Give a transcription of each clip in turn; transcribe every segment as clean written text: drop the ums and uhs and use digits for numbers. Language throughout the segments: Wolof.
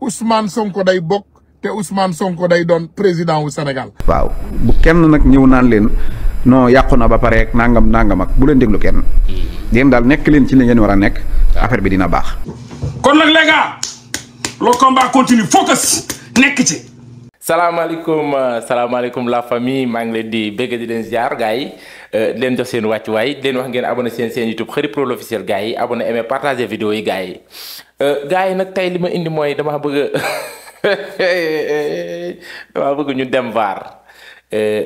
Ousmane Sonko day bokk te Ousmane Sonko day doon président wu Sénégal. waaw bu kenn nag ñëw naan leen non yàqu na ba pare ak nangam ak bu leen déglu kenn yéen daal nekk leen ci li ngeen war a nekk affaire bi dina baax. kon nag les gars le combat continue focus nekk ci. salaamaaleykum la famille maa ngi leen di bëgg di leen ziar gars yi di leen jox seen wàccuwaay di leen wax ngeen abonné seen YouTube Kheury Pro l'officiel gars yi abonné aimé partagé vidéo yi gars yi gars yi nag tey li ma indi mooy damaa bëgg ñu dem VAR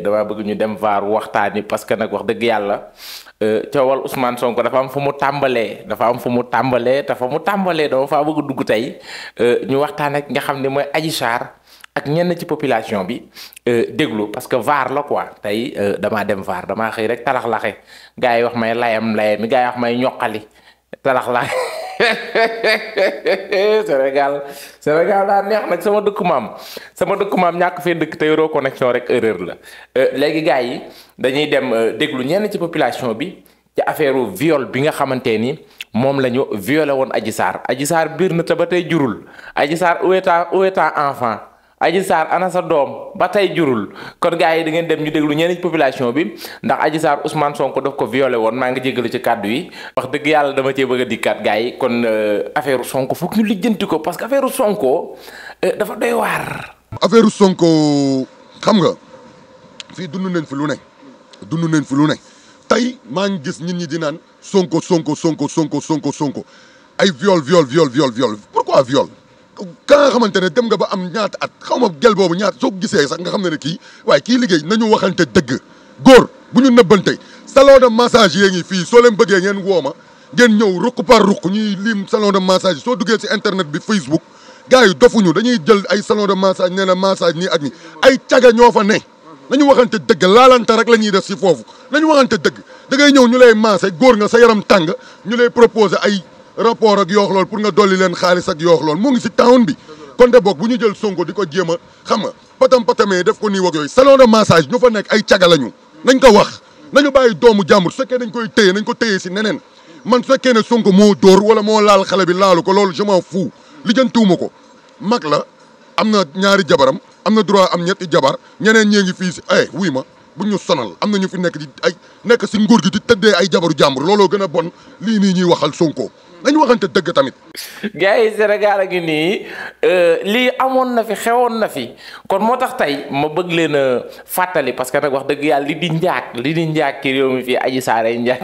damaa bëgg ñu dem VAR waxtaani parce que nag wax dëgg yàlla coowal Ousmane Sonko dafa am fu mu tàmbalee dama faa bëgg dugg tey ñu waxtaan ak nga xam ne mooy Adji Sarr ak ñenn ci population bi déglu parce que VAR la quoi tey damaa dem VAR damaa xëy rek talax-laxe gars yi wax may layam mi gars yi wax may ñoqali talax-laxe Sénégal daa neex nag sama dëkku maam ñàkk fee dëkk te yoroo connexion rek erreur la léegi gars yi dañuy dem déglu ñenn ci population bi ci affaire viol bi nga xamante ni moom la ñu violé woon Adji Sarr biir na te ba tey jurul Adji Sarr où est ta enfant Adji Sarr ana sa doom ba tey jurul kon gars yi da ngeen dem ñu déglu ñenn ci population bi ndax Adji Sarr Ousmane Sonko daf ko violé woon maa ngi jégalu ci kàddu yi wax dëgg yàlla dama cee bëgg a dikkaat gars yi kon affaire Sonko foog ñu lijjanti ko parce que affaire Sonko dafa doy waar. affaire Sonko xam nga fii dund nañ fi lu ne tey maa ngi gis nit ñi di naan Sonko ay viol pourquoi viol. ka nga xamante ne dem nga ba am ñaata at xaw ma gel boobu ñaata soo ko gisee sax nga xam ne kii waaye kii liggéey nañu waxante dëgg góor bu ñu nëbbante salon de massage yee ngi fii soo leen bëggee ngeen woo ma ngeen ñëw ruq par ruq ñuy lim salon de massage soo duggee ci internet bi Facebook gars yi dofuñu dañuy jël ay salon de massage nee na massage nii ak nii ay caga ñoo fa ne nañu waxante dëgg laalante rek la ñuy def ci foofu nañu waxante dëgg da ngay ñëw ñu lay massé góor nga sa yaram tàng ñu lay proposé ay rapport ak yoox lool pour nga dolli leen xaalis ak yoox lool moo ngi si town bi kon de boog bu ñu jël Sonko di ko jéem a xam nga patamee def ko nii wak yooyu salon de massage ñu fa nekk ay caga lañu nañ ko wax nañu bàyyi doomu jàmbur su fekkee dañ koy téye nañ ko téye si neneen man su fekkee ne Sonko moo dóor wala moo laal xale bi laalu ko loolu je m'en fous lijjantiwuma ko mag la am na ñaari jabaram am na droit am ñetti jabar ñeneen ñee ngi fii si wuy ma bu ñu sonal am na ñu fi nekk di nekk si nguur gi di tëddee ay jabaru jàmbur looloo gën a bon lii nii ñuy waxal Sonko nañu waxante dëgg tamit. gars yi Sénégal a ngi nii lii amoon na fi xewoon na fi kon moo tax tey ma bëgg leen a fàttali parce que nag wax dëgg yàlla li di njaag ci réew mi fii Adji Sarr ay njaag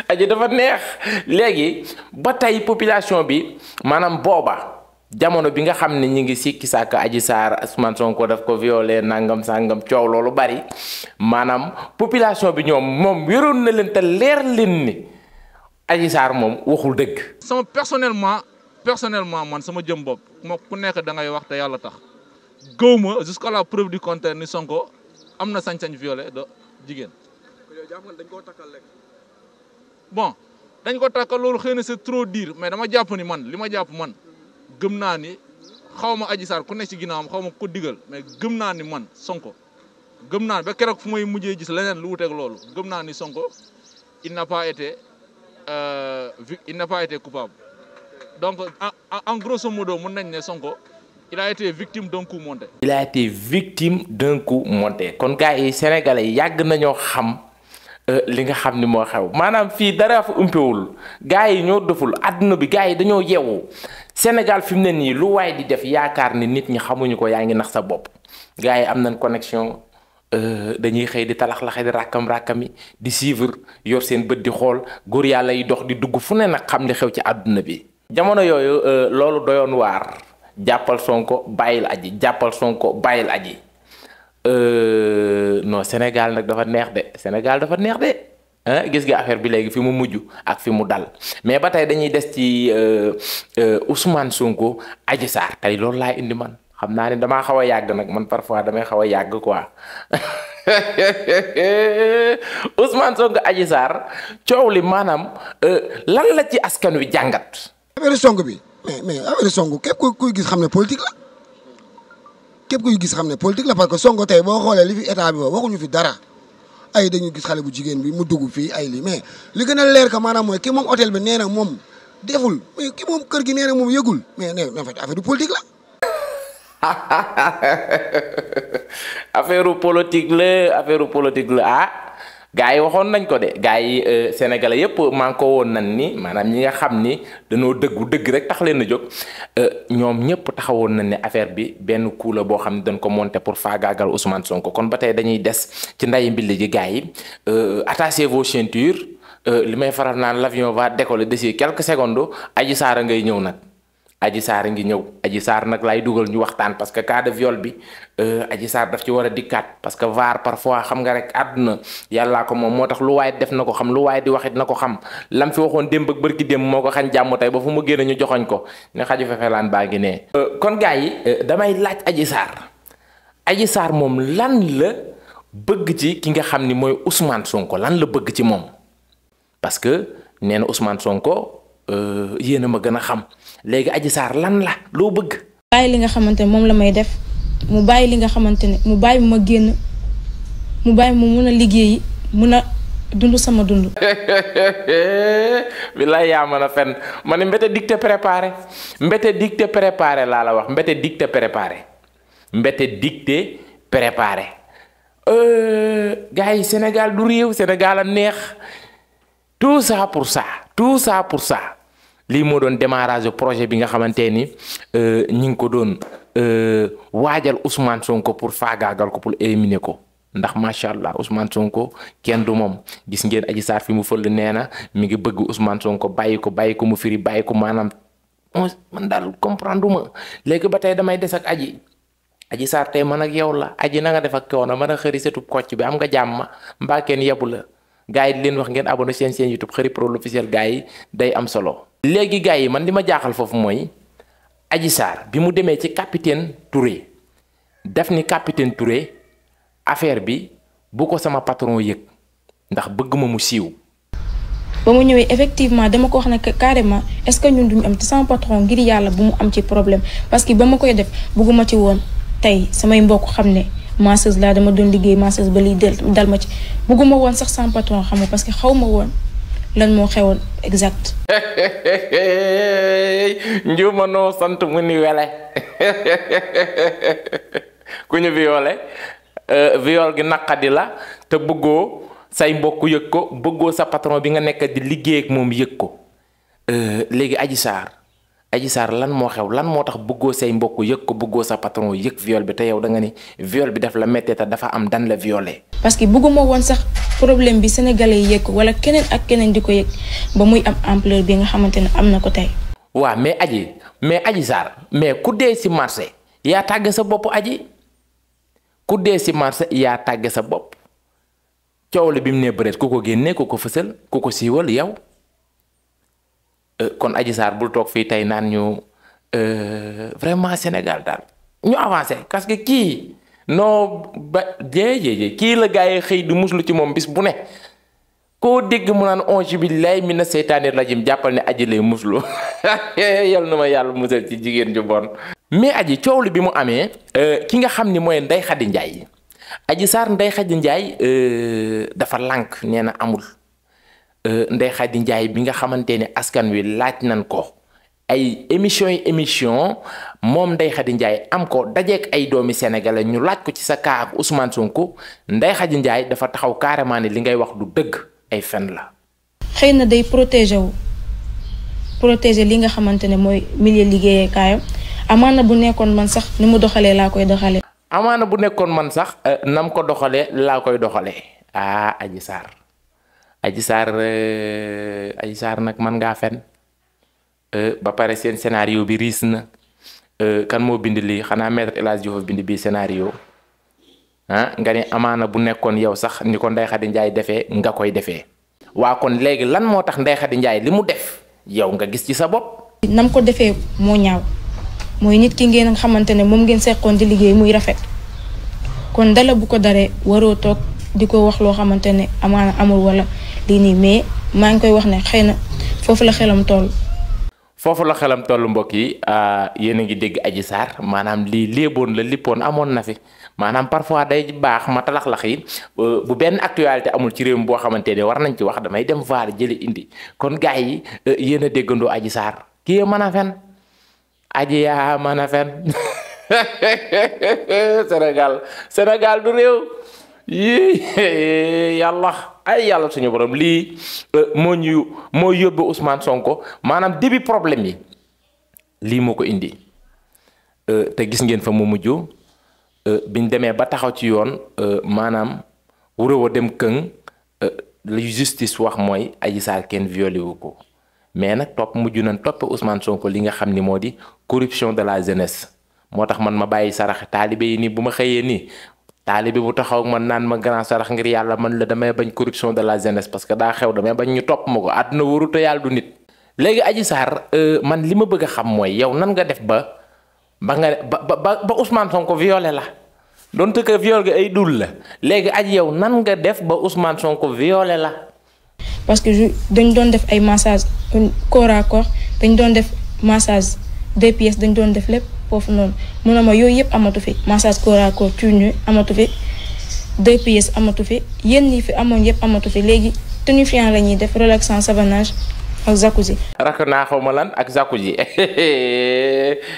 aji dafa neex léegi ba tey population bi maanaam booba jamono bi nga xam ne ñi ngi sikki sàkk Adji Sarr Ousmane Sonko daf ko violé nangam sangam coow loolu bari maanaam population bi ñoom moom wéroon na leen te leer leen ni Adji Sarr moom waxul dëgg. sama personnellement man sama jëm bopp moo ku nekk da ngay wax te yàlla tax gëw ma jusqu'à la preuve du contraire ni Sonko am na sañ-sañ violé de jigéen. bon dañ ko takkal loolu xëy na c'est trop dire mais dama jàpp ni man li ma jàpp man gëm naa ni xaw ma Adji Sarr ku nekk ci ginnaawam xaw ma ko digal mais gëm naa ni man Sonko gëm naa ba keroog fu may mujjee gis leneen lu wuteeg loolu gëm naa ni Sonko il n'a pas été coupable donc en grosso modo mën nañ ne Sonko il a été victime d'un coup monté. il a été victime d'un coup monté kon gars yi sénégalais yàgg nañoo xam li nga xam ni moo xew maanaam fii dara fa umpewul gars yi ñoo deful àdduna bi gars yi dañoo yeewu Sénégal fi mu ne nii lu waay di def yaakaar ni nit ñi xamuñu ko yaa ngi nax sa bopp gars yi am nañ connexion. dañuy xëy di talax-laxe di rakkam-rakkami di suivre yor seen bët di xool góor yàlla yi dox di dugg fu ne nag xam li xew ci àdduna bi jamono yooyu loolu doyoon waar jàppal Sonko bàyyil aji non Sénégal nag dafa neex de gis nga affaire bi léegi fi mu mujj ak fi mu dal mais ba tey dañuy des ci Ousmane Sonko Adji Sarr tey loolu laa indi man xam naa ne damaa xaw a yàgg nag man parfois damay xaw a yàgg quoi Ousmane Sonko Adji Sarr coow li maanaam lan la ci askan wi jàngat. affaire Sonko bi mais affaire Sonko képp kuy gis xam ne politique la parce que Sonko tey boo xoolee li fi état bi waxuñu fi dara ay dañu gis xale bu jigéen bi mu dugg fii ay lii mais li gën a leer que maanaam mooy ki moom hôtel bi nee na moom deful mais ki moom kër gi nee na moom yëgul mais nee na fa affaire du politique la. affaire politique la ah gars yi waxoon nañ ko de gars yi sénégalais yépp man ko woon nañ ni maanaam ñi nga xam ni dañoo dëgg rek tax leen a jóg ñoom ñëpp taxawoon nañ ne affaire bi benn coup la boo xam ne dañ ko monter pour faagaagal Ousmane Sonko kon ba tey dañuy des ci ndayi mbilli ji gars yi attachez vos ceintures li may faral naan l'avion va décoller d'ici quelques secondes Adji Sarr ngay ñëw nag. Adji Sarr ngi ñëw Adji Sarr nag laay dugal ñu waxtaan parce que cas de viol bi Adji Sarr daf ci war a dikkaat parce que VAR parfois xam nga rek àdduna yàllaa ko moom moo tax lu waaye def na ko xam lu waaye di waxit na ko xam lam fi waxoon démb ak bërki démb moo ko xañ jàmm tey ba fu mu génne ñu joxoñ ko ne xaju fefelaan baa ngi nee kon gars yi damay laaj Adji Sarr moom lan la bëgg ci ki nga xam ni mooy Ousmane Sonko lan la bëgg ci moom parce que nee na Ousmane Sonko yéen a ma gën a xam léegi Adji Sarr lan la loo bëgg. bàyyi li nga xamante ne moom la may def mu bàyyi li nga xamante ne mu bàyyi ma génn mu bàyyi mu mun a liggéeyi mun a dund sama dund. bilaay yaa mën a fen ma ne mbete dicté préparé laa la wax mbete dicté préparé gars yi Sénégal du réew Sénégal a neex tout ça pour ça. lii moo doon démarrage projet bi nga xamante ni ñi ngi ko doon waajal Ousmane Sonko pour faagaagal ko pour éliminer ko ndax macha allah Ousmane Sonko kenn du moom gis ngeen Adji Sarr fi mu fël nee na mi ngi bëgg Ousmane Sonko bàyyi ko mu firi bàyyi ko maanaam man daal comprendre ma léegi ba tey damay des ak Adji Sarr tey man ak yow la Adji na nga def ak coono man a xëri setub kocc bi am nga jàmm mbaa kenn yebu la gars yi di leen wax ngeen abonné seen YouTube Kheury Pro l'officiel gars yi day am solo. léegi gars yi man li ma jaaxal foofu mooy Adji Sarr bi mu demee ci capitaine Touré def ni capitaine Touré affaire bi bu ko sama patron yëg ndax bëgg ma mu siiw. ba mu ñëwee effectivement dama ko wax ne carrément est-ce que ñun duñu am ci sama patron ngir yàlla bu mu am ci problème parce que ba ma koy def bëgguma ci woon tey samay mbokk xam ne. masseuse laa dama doon liggéey masseuse ba lii dal ma ci bugguma woon sax sama patron xam nga parce que xaw ma woon lan moo xewoon exact. njuuma noo sant mu ni wele ku ñu violé viol gi naqadi la te bëggoo say mbokk yëg ko bëggoo sa patron bi nga nekk di liggéey ak moom yëg ko léegi Adji Sarr lan moo xew lan moo tax bëggoo say mbokk yëg ko bëggoo sa patron yëg viol bi te yow da nga ni viol bi daf la méttee te dafa am dan la violé. parce que bëgguma woon sax problème bi sénégalais yi yëg ko wala keneen ak keneen di ko yëg ba muy am ampleur bi nga xamante ne am na ko tey. waaw mais Adji Sarr mais ku dee si marché yaa tàgge sa bopp Adji ku dee si marché yaa tàgge sa bopp coow la bi mu nee bëreet ku ko génnee ku ko fësal ku ko siiwal yow. kon Adji Sarr bul toog fii tey naan ñu vraiment Sénégal daal ñu avancé parce que kii non ba jéejéejé kii la gars yi xëy di muslu ci moom bis bu ne koo dégg mu naan onge billahi mina seytaani rajim jàppal ne Adji lay muslu yal na ma yàlla musal ci jigéen ju bon. mais Adji coow li bi mu amee ki nga xam ni mooy Ndeye Khady Ndiaye Adji Sarr Ndeye Khady Ndiaye dafa lànk nee na amul. Ndeye Khady Ndiaye bi nga xamante ne askan wi laaj nañ ko ay émission moom Ndeye Khady Ndiaye am ko dajeek ay doomi sénégalais ñu laaj ko ci sa cas ak Ousmane Sonko Ndeye Khady Ndiaye dafa taxaw carrément ne li ngay wax du dëgg ay fen la. xëy na day protéger li nga xamante ne mooy milieu liggéeyukaayam amaana bu nekkoon man sax ni mu doxalee laa koy doxalee. amaana bu nekkoon man sax nam ko doxalee laa koy doxalee ah Adji Sarr nag man ngaa fen ba pare seen scénario bi riis na kan moo bind lii xanaa maître El Hadji Diouf bind bii scénario nga ne amaana bu nekkoon yow sax ni ko Ndeye Khady Ndiaye defee nga koy defee. waa kon léegi lan moo tax Ndeye Khady Ndiaye li mu def yow nga gis ci sa bopp. nam ko defee moo ñaaw mooy nit ki ngeen xamante ne moom ngeen seqoon di liggéey muy rafet kon dala bu ko daree waroo toog di ko wax loo xamante ne amaana amul wala lii nii mais maa ngi koy wax ne xëy na foofu la xelam toll. foofu la xelam tollu mbokk yi yéen a ngi dégg Adji Sarr maanaam lii léeboon la lippoon amoon na fi maanaam parfois day baax ma talax-lax yi bu benn actualité amul ci réew mi boo xamante ne war nañ ci wax damay dem vaar jëli indi kon gars yi yéen a déggandoo Adji Sarr kii mën a fen aji yaa mën a fen Sénégal du réew yi yàlla ay yàlla suñu borom lii moo yóbbu Ousmane Sonko maanaam début problème yi lii moo ko indi te gis ngeen fa mu mujj biñ demee ba taxaw ci yoon maanaam wuroo dem këng li justice wax mooy Adji Sarr kenn violé wu ko mais nag topp mujj nañ toppe Ousmane Sonko li nga xam ni moo di corruption de la jeunesse moo tax man ma bàyyi sarax taalibe yi nii bu ma xëyee nii taalibe bu taxaw man naan ma grand sarax ngir yàlla man la damay bañ corruption de la jeunesse parce que daa xew damay bañ ñu topp ma ko àdduna wóoru te yàlla du nit. léegi Adji Sarr man li ma bëgg a xam mooy yow nan nga def ba Ousmane Sonko violé la donte que viol gi ay dul la léegi aji yow nan nga def ba Ousmane Sonko violé la. parce que dañ doon def ay massage corps à corps dañ doon def massage 2 pièces dañ doon def lépp foofu noonu mun na ma yooyu yëpp amatu fi massage corps à corps tuñu amatu fi 2 pièces amatu fi yéen ñi fi amoon yëpp amatu fi léegi tonifiant la ñuy def relaxant savonnage ak jacuzzi. rak naa xaw ma lan ak jacuzzi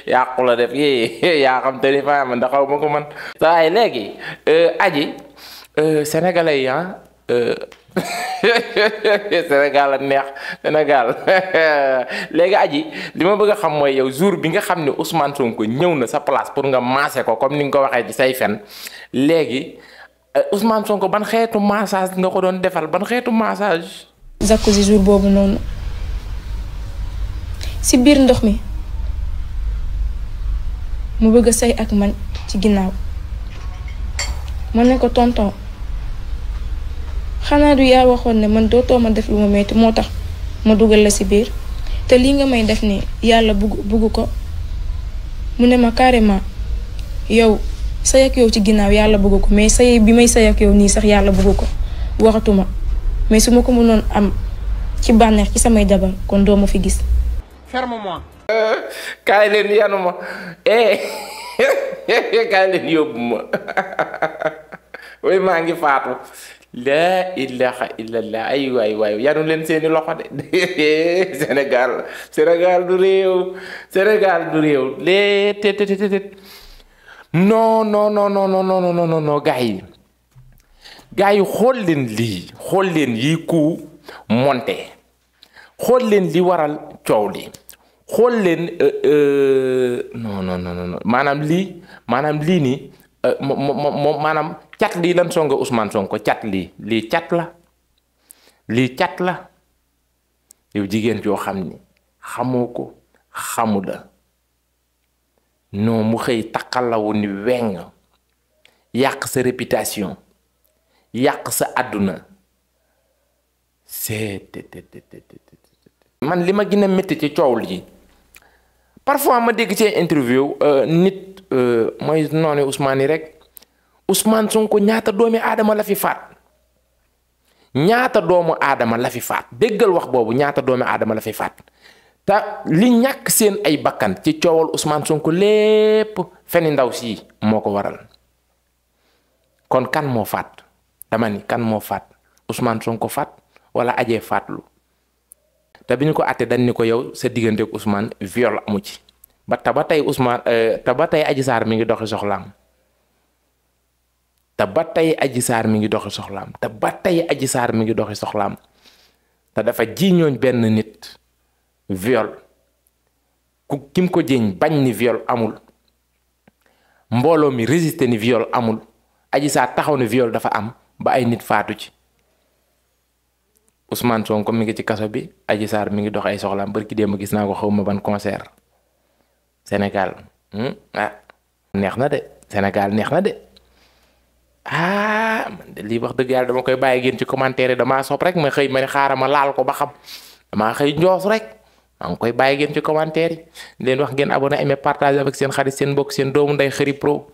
yàqu la def yaa xam tonifiant man da xaw ma ko man. saa yi léegi aji sénégalais yi Sénégal a neex Sénégal léegi aji li ma bëgg a xam mooy yow jour bi nga xam ne Ousmane Sonko ñëw na sa place pour nga maase ko comme ni nga ko waxee ci say fen léegi Ousmane Sonko ban xeetu massage nga ko doon defal ban xeetu massage. jacuzzi jour boobu noonu si biir ndox mi mu bëgg a say ak man ci ginnaaw ma ne ko tonton. xanaa du yaa waxoon ne man dootoo ma def lu ma metti moo tax ma dugal la ci biir te lii nga may def ni yàlla bugg ko mu ne ma carrément yow say ak yow ci ginnaaw yàlla bugg ko mais say bi may say ak yow nii sax yàlla bugg ko waxatuma mais su ma ko mënoon am ci bànneex ci samay jabar kon doo ma fi gis. ferme-moi. kaay leen yanu ma kaay leen yóbbu ma way maa ngi faatu. laa ilaha illallah ay waay yanu leen seeni loxo de Sénégal du réew lee te non gars yi xool leen yi ku monté xool leen li waral coow li xool leen non maanaam lii nii moom maanaam cat lii lan songa Ousmane Sonko cat lii cat la yow jigéen joo xam ni xamoo ko xamu la non mu xëy takkalawu ni weng yàq sa réputation yàq sa àdduna man li ma gën a métti ci coow lii parfois ma dégg ci interview nit mooy noonu Ousmane yi rek Ousmane Sonko ñaata doomu aadama la fi faat déggal wax boobu ñaata doomu aadama la fi faat te li ñàkk seen ay bakkan ci coowal Ousmane Sonko lépp feni ndaw si moo ko waral kon kan moo faat dama ni kan moo faat Ousmane Sonko faat wala ajee faatlu te bi ñu ko àtte dañ ni ko yow sa diggante ak Ousmane viol amu ci ba tey Ousmane te ba tey Adji Sarr mi ngi doxi soxlaam te dafa jiiñooñ benn nit viol ku kim ko jiiñ bañ ni viol amul mbooloo mi résister ni viol amul Adji Sarr taxaw ni viol dafa am ba ay nit faatu ci Ousmane Sonko mi ngi ci kaso bi Adji Sarr mi ngi dox ay soxlaam barki démb gis naa ko xawma ban concert Sénégal neex na de Sénégal neex na de man de lii wax dëgg yàlla dama koy bàyyi génn ci commentaire yi damaa sopp rek ma xëy ma ne xaaral ma laal ko ba xam damaa xëy njoos rek maa ngi koy bàyyi génn ci commentaire yi leen wax ngeen abonné aimé partage avec seen xarit seen mbokk seen doomu nday Khary Pro